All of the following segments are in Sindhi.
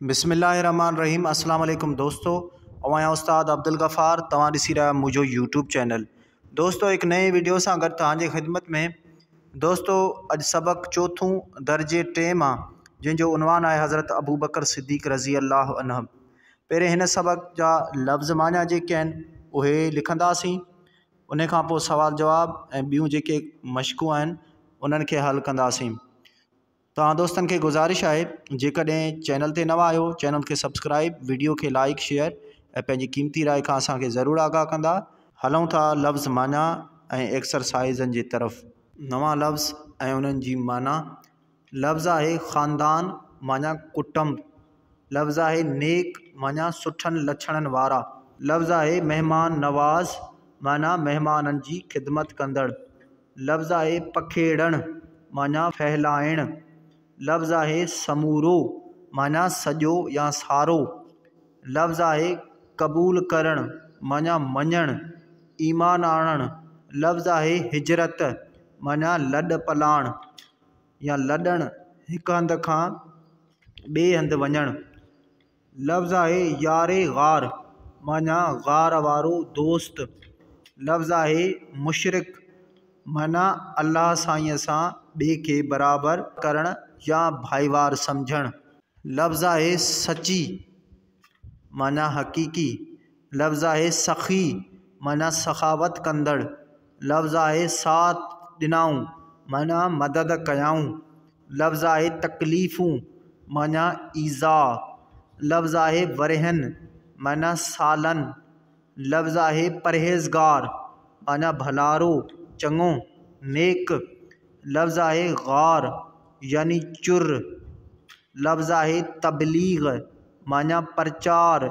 بسم الله الرحمن الرحيم السلام عليڪم دوستو آئون آهيان استاد عبدالغفار توهان ڏسي رهيا آهيو منهنجو يوٽيوب چينل دوستو هڪ نئين ويڊيو سان گڏ توهان جي خدمت ۾ دوستو اڄ سبق چوٿون درجي ٽئين مان جنهن جو عنوان آهي حضرت ابوبڪر صديق رضي الله عنه پهرين هن سبق جا لفظ معنيٰ جيڪي آهن اهي لکنداسين ان کان پوء سوال جواب ۽ ٻيون جيڪي مشقون آهن انهن کي حل ڪنداسين توهان دوستن کي گذارش آهي جيڪڏهن چينل تي نوان آهيو چينل کي سبسڪرائب ويڊيو کي لائيڪ شيئر ۽ پنهنجي قيمتي راء کان اسان کي ضرور آگاهه ڪندا. هلون ٿا لفظ معنيٰ ۽ ايڪسرسائيزن جي طرف. نوان لفظ ۽ انهن جي معنيٰ. لفظ آهي خاندان معنيٰ ڪٽنب. لفظ آهي نيڪ معنيٰ سٺن لڇڻن وارا. لفظ آهي مهمان نواز معنيٰ مهمانن جي خدمت ڪندڙ. لفظ آهي پکيڙڻ معنيٰ ڦهلائڻ. لفظ آهي سمورو معنيٰ سڄو يا سارو. لفظ آهي قبول ڪرڻ معنيٰ مڃڻ، ايمان آڻڻ. لفظ آهي هجرت معنيٰ لڏ پلاڻ يا لڏڻ، هڪ هنڌ کان ٻئي هنڌ وڃڻ. لفظ آهي يار غار معنيٰ غار وارو دوست. لفظ آهي مشرڪ معنيٰ الله سائينء سان ٻئي کي برابر ڪرڻ يا ڀائيوار سمجهڻ. لفظ آهي سچي معنيٰ حقيقي. لفظ آهي سخي معنيٰ سخاوت ڪندڙ. لفظ آهي ساٿ ڏنائون معنيٰ مدد ڪيائون. لفظ آهي تڪليفون معنيٰ ايذاء. لفظ آهي ورهين معنيٰ سالن. لفظ آهي پرهيزگار معنيٰ ڀلارو، چڱو، نيڪ. لفظ آهي غار يعني چر. لفظ آهي تبليغ معنيٰ پرچار،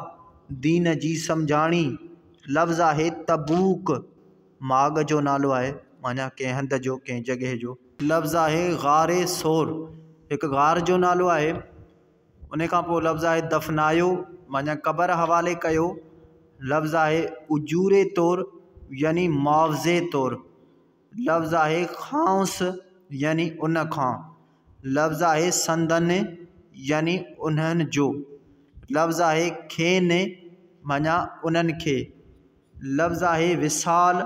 دين جي سمجهاڻي. لفظ آهي تبوڪ ماڳ جو نالو آهي معنيٰ ڪنهن هنڌ جو، ڪنهن جڳهه جو. لفظ آهي غار ثور هڪ غار جو نالو آهي. ان کان پوء لفظ آهي دفنايو معنيٰ قبر حوالي ڪيو. لفظ آهي اجوري طور يعني معاوضي طور. لفظ آهي کانئس يعني ان کان. لفظ آهي سندن يعني انهن جو. لفظ آهي کين معنيٰ انهن کي. لفظ آهي وصال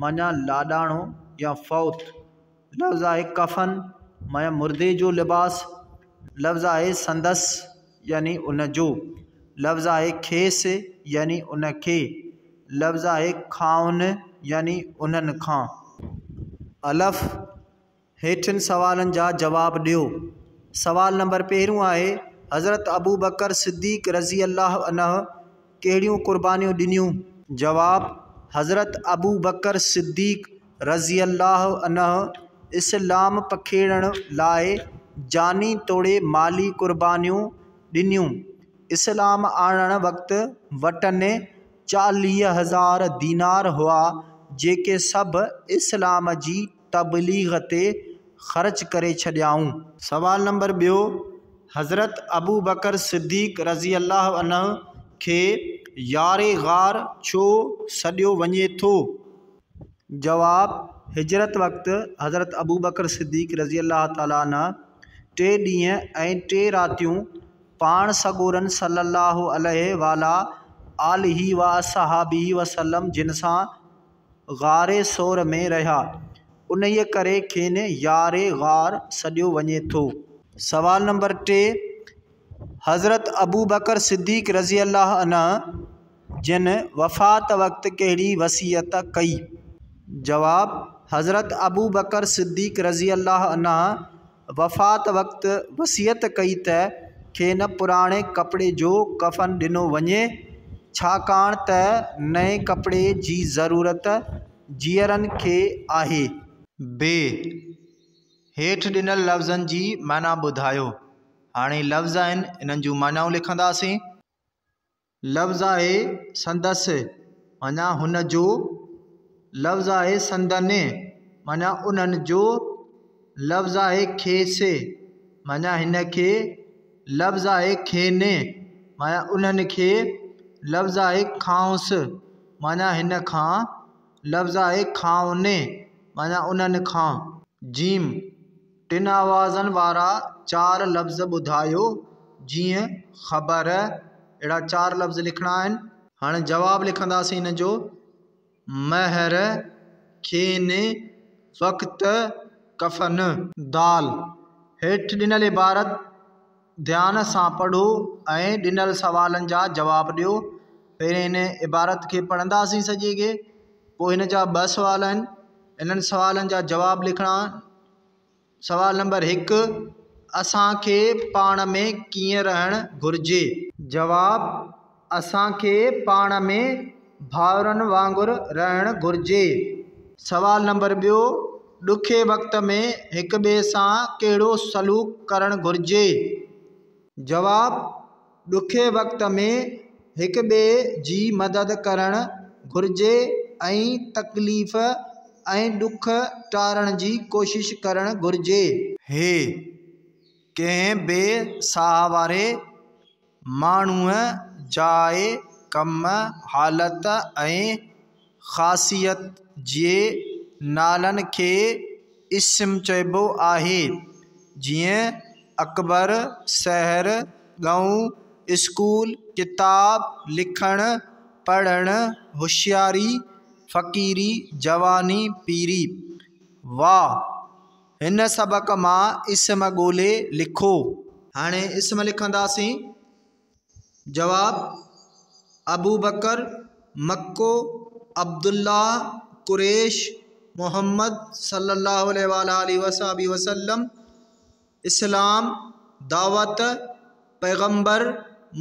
معنيٰ لاڏاڻو يا فوت. لفظ آهي ڪفن معنيٰ مردي جو لباس. لفظ آهي سندس يعني ان جو. لفظ آهي کيس يعني ان کي. لفظ آهي کائن يعني انهن کان. الف، هيٺين سوالن جا جواب ڏيو. سوال نمبر پهريون آهي، حضرت ابوبڪر صديق رضي الله عنه ڪهڙيون قربانيون ڏنيون؟ جواب، حضرت ابوبڪر صديق رضي الله عنه اسلام پکيڙڻ لاء جاني توڙي مالي قربانيون ڏنيون. اسلام آڻڻ وقت وٽن 40,000 دينار هئا، جيڪي سڀ اسلام جي تبليغ تي خرچ ڪري ڇڏيائون. سوال نمبر ٻيو، حضرت ابوبڪر صديق رضي الله عنه کي يار غار ڇو سڏيو وڃي ٿو؟ جواب، هجرت وقت حضرت ابوبڪر صديق رضي الله تعالٰي عنه ٽي ڏينهن ۽ ٽي راتيون پاڻ سڳورن صلّي الله عليه وعليٰ آله واصحابه وسلّم جن سان غار ثور ۾ رهيا، انهيء ڪري کين يار غار سڏيو وڃي ٿو. سوال نمبر ٽي، حضرت ابوبڪر صديق رضي الله عنه جن وفات وقت ڪهڙي وصيت ڪئي؟ جواب، حضرت ابوبڪر صديق رضي الله عنه وفات وقت وصيت ڪئي ته کين پراڻي ڪپڙي جو ڪفن ڏنو وڃي، ڇاڪاڻ ته نئين ڪپڙي جي ضرورت جيئرن کي آهي. بي. هيٺ ڏنل لفظن جي معنيٰ ٻڌايو. هاڻي لفظ آهن، انهن جون معنائون لکنداسين. لفظ آهي سندس معنيٰ هن جو. لفظ آهي سندن معنيٰ انهن جو. لفظ آهي کيس معنيٰ هن کي. لفظ آهي کين معنيٰ انهن کي. لفظ آهي کانئس معنيٰ هن کان. لفظ آهي کائن معنيٰ انهن کان. جيم، ٽن آوازن وارا چار لفظ ٻڌايو، جيئن خبر. اهڙا 4 لفظ لکڻا آهن. هاڻي جواب لکنداسين هن جو، مهر، کين، وقت، ڪفن. دال، هيٺ ڏنل عبارت ڌيان سان پڙهو ۽ ڏنل سوالن جا جواب ڏيو. پهرين هن عبارت کي پڙهنداسين سڄي کي، پوءِ هن جا 2 سوال آهن، انهن سوالن جا جواب لکڻا آهن. سوال نمبر 1، اسان کي پاڻ ۾ ڪيئن رهڻ گهرجي؟ جواب، اسان کي پاڻ ۾ ڀائرن وانگر رهڻ گهرجي. سوال نمبر 2، ڏکي وقت ۾ هڪ ٻئي سان ڪهڙو سلوڪ ڪرڻ گهرجي؟ جواب، ڏکي وقت ۾ هڪ ٻئي جي مدد ڪرڻ گهرجي ۽ تڪليف ۽ ڏک ٽارڻ جي ڪوشش ڪرڻ گهرجي. هي ڪنهن به ساهه واري ماڻهوءَ، جاءِ، ڪم، حالت ۽ خاصيت جي نالن کي اسم چئبو آهي، جيئن اڪبر، شهر، ڳئون، اسڪول، ڪتاب، لکڻ، پڙهڻ، هوشياري، فقيري، جواني، پيري. واهه، هن سبق مان اسم ڳولي لکو. هاڻي اسم لکنداسين. جواب، ابوبڪر، مڪو، عبدالله، قريش، محمد صلي الله عليه وآله وصحبه وسلم، اسلام، دعوت، پيغمبر،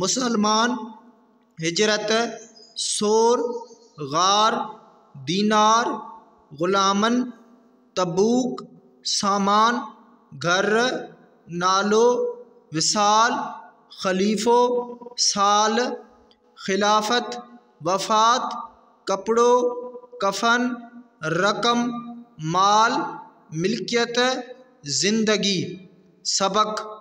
مسلمان، هجرت، سور، غار، دينار، غلامن، تبوڪ، سامان، گهر، نالو، وصال، خليفو، سال، خلافت، وفات، ڪپڙو، ڪفن، رقم، مال، ملڪيت، زندگي. سبق.